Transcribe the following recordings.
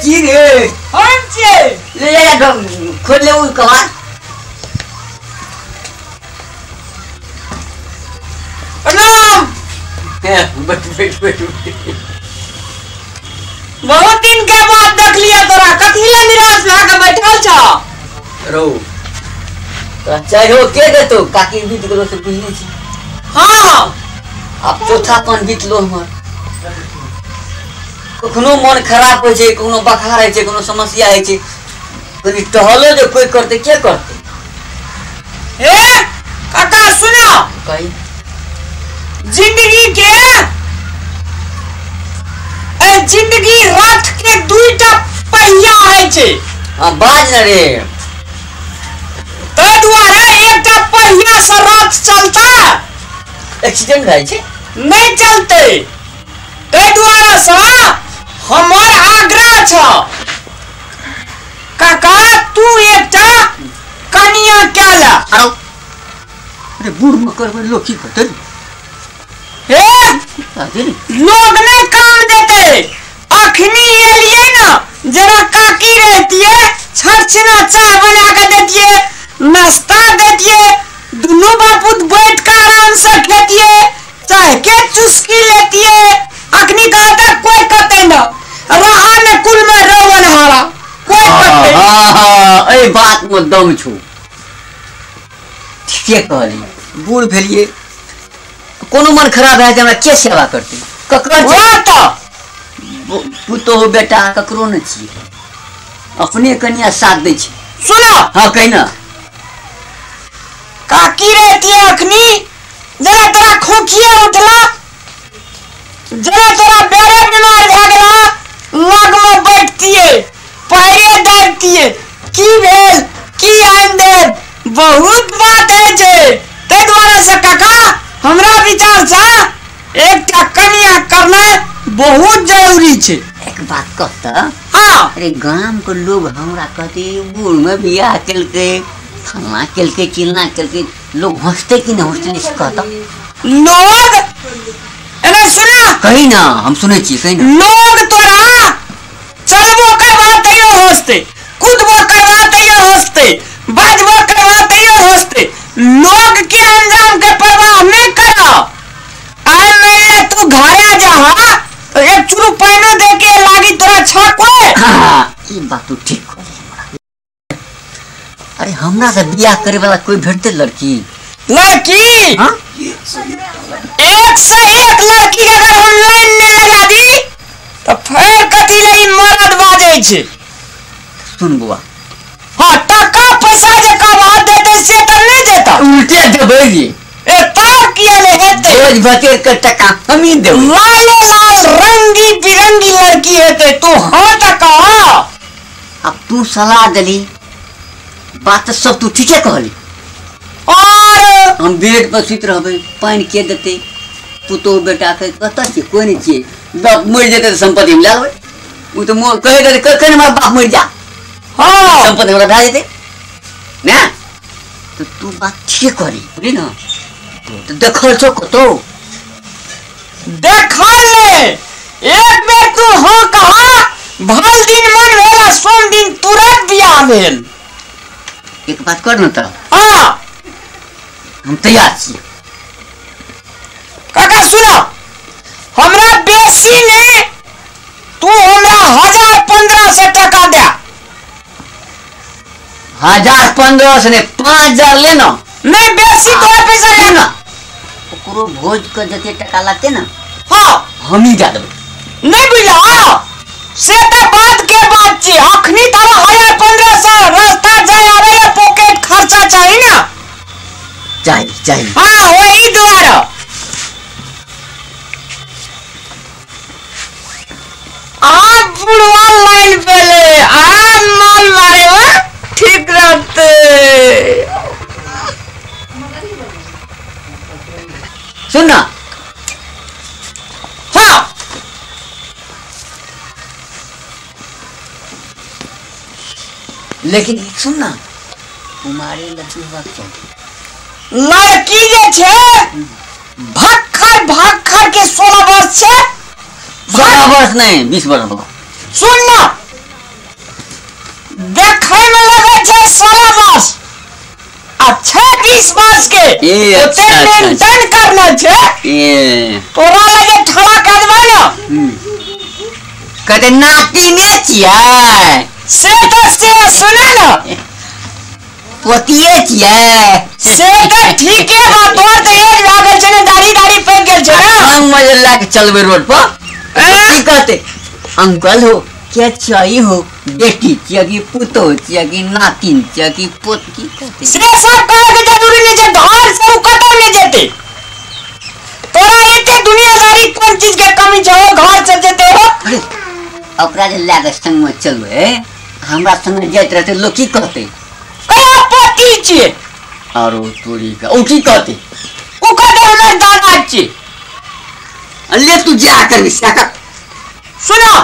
छी रे? हम छियै। ले जा खोल ले उ कबाड़। प्रणाम। बैठ बैठ बैठ। बहुत दिन के बाद देख लिया तोरा, कथी ले निराश भए के बैठल छ? रो तोरा चाहो के देतो? काकी बीत गेलो से बुझने छी। हाँ अब चौथा पान बीतलो हमर। कखनो मन खराब होइ छै, कखनो बखार होइ छै, कोनो समस्या होइ छै, कनि टहलो जे कोइ करतै के करतै? ए काका सुनो, कही। जिंदगी के ए जिंदगी रथ के दुईटा पहिया होइ छै। हाँ बाज न रे। ताहि दुआरे एकटा पहिया से रथ चलता एक्सीडेंट भए छै नहीं चलते। ताहि दुआरे से हमर आग्रह छ काका, तू एकटा कनिया केला। अरे बूढ़ में करबै लोग की कहतै? हे लोग नहीं काम देते। अखनी एलिए ना, जरा काकी रहतिए, छछना चाय बना के देतिए, नाश्ता देतिए, दुनू बापूत बैठ के आराम से खेतिए, चाय के चुस्की लेतिए। अखनी कहता कोई कहते ना रहा न कुल में रोवन हारा कोई कहते। हाँ ए बात में दम छू। ठीके कहली, बूढ़ भेलिए, कोनो मन खराब है हमरा के सेवा करते? ककरो पुतोहु बेटा ककरो न छियै, अपने कनिया साथ दै छै। सुनो। हाँ कही ना। काकी रहती है अखनी, जरा तोरा खोखिए उठला, जरा तोरा बेरे बीमार भए गेला, लग में बैठतिए, पैरे दाबतिए, की भेल की आनि देब, बहुत बात है छै। ताहि दुआरे से काका हमरा विचार से एकटा कनिया करना बहुत जरूरी छै। एक बात कहता। हाँ। अरे गाम के लोग हमरा कहते बूढ़ में बियाह केलकै, फलना केलकै, चिलना केलकै, लोग हंसते कि नहीं हंसते से कहता? लोग एना सुना कही ना, हम सुनै छी। कही ना। लोग तोरा चलबो करबा तैयो हंसते, कूदबो करबा तैयो हंसते, बाजबो करबा तैयो हंसते। लोग के अंजाम के परवाह नहीं करो। आय मान तू घरे जा तो एक चुरू पानो दे के लागी तोरा छ कोई। हाँ ई बात तू ठीक कहली। अरे हमरा से बियाह करे वाला कोई भेटते लड़की? लड़की? हाँ? एक से एक लड़की अगर हम लाइन में लगा दी तो फिर कथी ले मरद बाजै छै। सुन बुआ। हाँ टका पैसा जे कमा देते से तो नहीं देता, उल्टे देबै जी। ए तब किया ले हेतै? रोज बचेर के टका हमी देबै। लाले लाल रंगी बिरंगी लड़की हेतै। तू हाँ टका। अब तू सलाह देली, बात सब तू ठीके कहली। और हम बेड पर सुति रहबै, पानि के देतै? पुतोहु बेटा के कतऽ छियै? कोइ नहि छियै। बाप मरि जेतै तऽ सम्पत्ति हम लए लेबै। ओ तऽ कहि देतै कखन हमर बाप मरि जा, हाँ सम्पत्ति हमरा भए जेतै ने। तऽ तू बात ठीके कहली, बुझली ना? तऽ देखल छौ कतौ? देखल ने एक बेर तू हाँ कहा, भल दिन मन भेल आ सोम दिन तुरंत बियाह भेल। एक बात कर न तऽ। हाँ हम तैयार छी। काका सुनो, हमरा बेसी ने तू हमरा 1000-1500 टका दे। 1000-1500 ने 5000 ले ना। नहीं बेसी तोरा पैसा ले ना। ओकरो भोज के जते टका लगते ना, हाँ हम ही दे देबै। नहीं बुझला से तो बात के बात छी। अखनी तारा 1000-1500 रास्ता जाय आवे ले पॉकेट खर्चा चाहिए ना। चाहिए चाहिए। हाँ वही द्वारा। आप बुढ़वा लाइन पे ले आप माल मारे हो ठीक रहते। सुन ना। हाँ लेकिन सुन ना, कुमारी लड़की होबाक चाही। लड़की जे छै भक्खर भक्खर के 16 वर्ष छै। 16 वर्ष नहीं, 20 वर्ष। सुन ना, देखै में लगै छै 16 वर्ष आ छै 20 वर्ष के। ए, ओते अच्छा, अच्छा, मेंटेन करना छै। ए तोरा लगे ठड़ा कर देबै ना। कहते नाती ने छियै। से तऽ से सुने ना। पोतिये छियै। से तऽ ठीके बा, तोर तऽ एज भए गेल छै ने, दाढ़ी दाढ़ी पैक गेल छै ना। हम मजे लए के चलबै रोड पर, की कहते अंकल हो क्या चाहिए हो, बेटी छियै कि पुतोह छियै कि नातिन छियै कि पोत, की कहते? से सब कहै के जरूरी नहि छै, घर से उ कतौ नहि जेतै। तोरा एते दुनियादारी कोन चीज के कमी छौ, घर से जेतै हो? अरे ओकरा जे लए के संगमे चलबै, हमरा संगे जाइत रहतै, लोक की कहतै? कहिया पोती छियै। आरो तोरी का ओ की कहतै? उ कहतै हमर दादा छियै। ले तू जा करबी सएह कर। सुनो।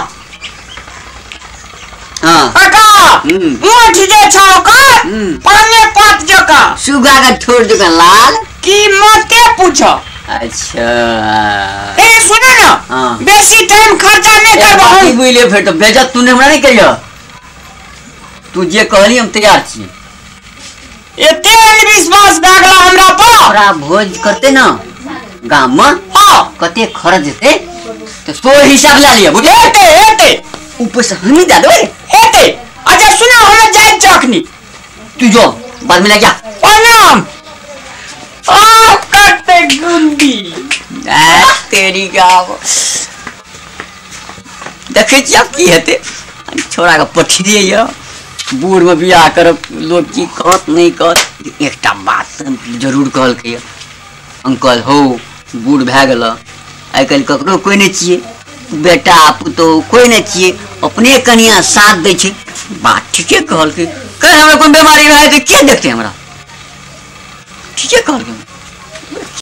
हाँ। काका, मोठ जे छौ ओकर पाने पात जकाँ। सुगा के ठोर जकाँ लाल। की मते पूछो। अच्छा। ए सुनो ना। हाँ। बेसी टाइम खर्चा नहीं करबो बाकी हम। बुझलियै, फेर तऽ बेजत तू हमरा नहीं कहियो, तू जे कहली हम तैयार छी। एते विश्वास भए गेला हमरा पर। ओकरा भोज करते ना गाम में। हाँ। कते खर्च हेतै तऽ सो हिसाब लए लिअ, बुझलियै? हेतै हेतै। ऊपर से हमही दए देबै। हेतै। अच्छा सुनो, हम जाइ छी अखनी। तू जो बाद में लए जा। प्रणाम। आ कते गुंडी। आ, तेरी गाँव देखै छियै आब की हेतै। छोड़ा के पठिए यऽ, बूढ़मे बियाह करब, लोक की कहत नहि कहत। एकटा बात जरूर कहलकै यऽ अंकल हो, बूढ़ भए गेल, आइ काल्हि ककरो कोइ नहि छियै, बेटा पुतोहु कोइ नहि छियै, अपने कनिया साथ दै छै। बात ठीके कहलकै। कहीं हमरा कोनो बेमारी भए जेतै के देखतै हमरा? ठीके कहलकै।